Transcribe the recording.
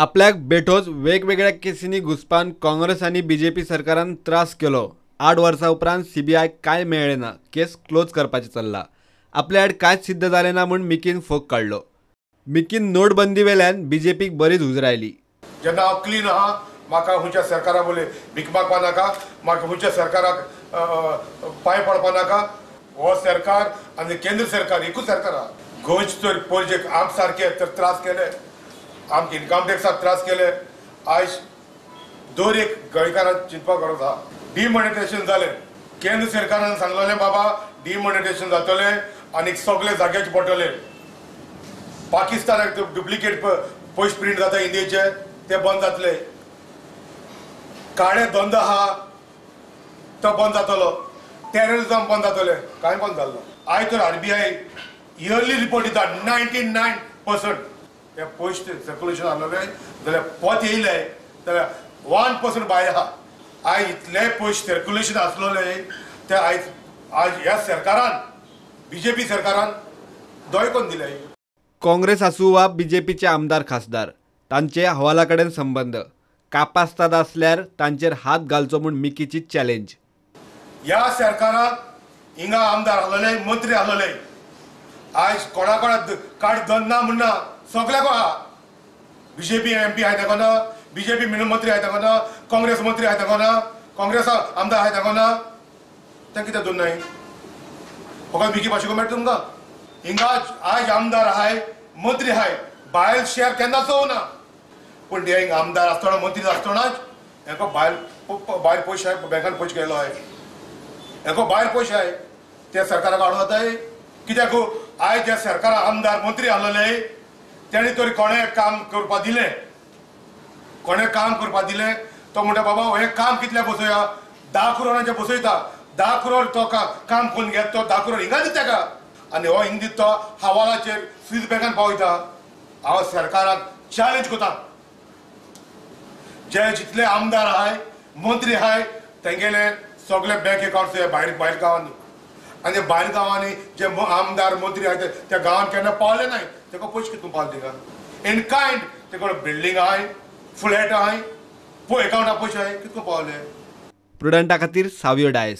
आपल्याक बेठोच वेगवेगळ्या केसींनी घुसपान काँग्रेस आनी बीजेपी सरकारान त्रास केलो. 8 वर्सां उपरांत सीबीआयक कांय मेळ्ळें ना, केस क्लोज करपाचें चल्ला. आपल्या आड कांयच सिद्ध जालें ना म्हूण मिकीन फोग काडलो. मिकीन नोटबंदी वेल्यान बीजेपीक बरीच हुजरायली. जेन्ना हांव क्लीन आहा, म्हाका खंयच्या सरकारा बोले भीक मागपा नाका, म्हाका खंयच्या सरकाराक पांय पडपा नाका. हो सरकार आनी केंद्र सरकार एकूच सरकार आहा. गोंयचे तर पणजे आम सारके तर त्रास केले, आमकां इन्कम टॅक्साक त्रास केले. आयज दर एक गोंयकारान चिंतपाक गरज आहा. डिमॉनिटायझेशन जालें, केंद्र सरकारान सांगलेलें बाबा डिमॉनिटायझेशन जातलें आनी सगळे जाग्याचे पडटले. पाकिस्तानाक डुप्लिकेट पयशे प्रिंट जाता इंडियेचे, ते बंद जातले. काळे धंदो आहा तो बंद जातलो, टेररिजम बंद जातलें, कांय बंद जाल्लो. आयज तर आरबीआय इयरली रिपोर्ट दिता 99%. हे पयशे सर्क्युलेशन आसलेले जाल्यार पोत येयले जाल्यार 1% भायर आहा. आयज इतले पयशे सर्क्युलेशन आसलेले ते आयज आज ह्या सरकारान, बीजेपी सरकारान दोय कोण दिले. काँग्रेस आसूं वा बीजेपीचे आमदार खासदार, तांचे हवाला कडेन संबंद. कापास्ताद आसल्यार तांचेर हात घालचो म्हूण मिकीची चॅलेंज. ह्या सरकाराक हिंगा आमदार आसलेले, मंत्री आसलेले, आयज कोणा कोणा कार्ड धन ना म्हणना, सगळ्याक आहा. बीजेपी एमपी आहाय ताका ना, बीजेपी मंत्री आहाय ताका ना, काँग्रेस मंत्री आहाय ताका ना, काँग्रेस आमदार आहाय ताका ना, तें कित्याक दोन नाय? फकत मिकी पाशेको मेळटा तुमकां. हिंगा आयज आमदार आहाय, मंत्री आहाय, बायल शेअर केन्ना चोवना. पूण ते हिंगा आमदार आसतना, मंत्री आसतनाच हेका भायर भायर पयशे आहाय, बँकान पयशे गेलो आहाय, हेका भायर पयशे आहाय, ते सरकाराक हाडून जाताय. कित्याक आयज ज्या सरकाराक आमदार मंत्री आसलेले तेणी तरी कोणें काम करपा दिलें, कोणें काम करपा दिलें, तो म्हणटा बाबा हें काम कितलें बसोया, 10 करोडांचें बसयता, 10 करोड तो काम करून घेत, तो 10 करोड हिंगा दिता ताका आनी हो हिंगा दिता तो हवालाचेर स्वीस बँकान पावयता. हांव सरकाराक चॅलेंज करता, जे जितले आमदार आहाय, मंत्री आहाय, तेंगेले सगळे बँक एकावंट्स भायर भायर गांवांनी आनी भायर गांवांनी जे आमदार मंत्री आहाय त्या गांवांत केन्ना पावले नाय, तेका पयशे कितून पावले तिका. इन कायंड तेका बिल्डींग आहाय, फ्लॅट आहाय, एकावंटा पयशे आहाय, कितको पावले. प्रुडंटा खातीर सावियो डायस.